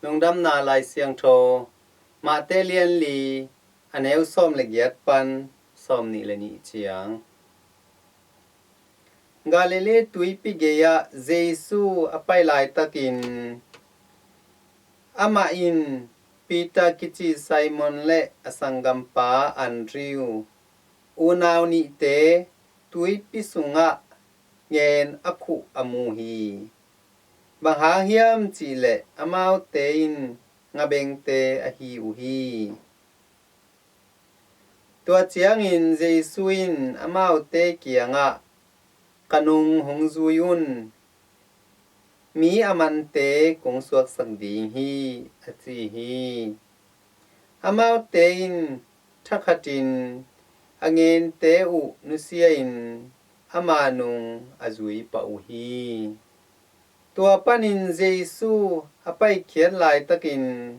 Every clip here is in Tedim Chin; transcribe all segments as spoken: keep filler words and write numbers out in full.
Lungdamna Lai Siangtho, Mate lian li, a neu sawm le giat pan sawm nih le nih ciang. Galilee tuipi gei-ah Jesu a pai laitakin, amah in Peter kici Simon le a sanggampa Andrew, unau nihte tuipi sungah ngen a khuh a mu hi. Bang hang hiam cihleh amaute in ngabengte ahi uh hi. Tua ciangin Jesu in amaute kiangah, "Ka nung hong zui un, mi a mante kong suaksak ding hi," a ci hi. Amaute in thakhatin a ngente uh nusia-in ama nung a zui pah uh hi. Tua panin Jesu a paikhiat laitakin,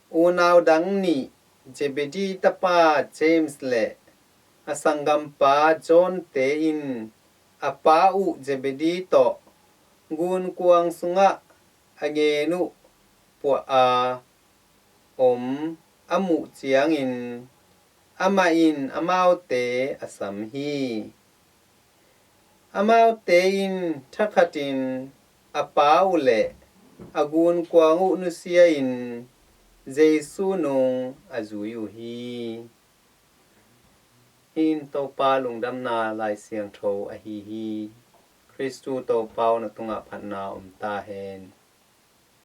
unau dang nih, Zebedee tapa James le a sanggampa John-te in a pa uh Zebedee tawh gunkuang sungah a ngen uh puah a om a muh ciangin, amah in amaute a sam hi. Amaute in thakhatin a pa uh le a gunkuang uh nusia-in Jesu nung a zui uh hi. Hih in Topa Lungdamna Lai Siangtho ahi hi. Khristu Topa aw, na tungah phatna om ta hen.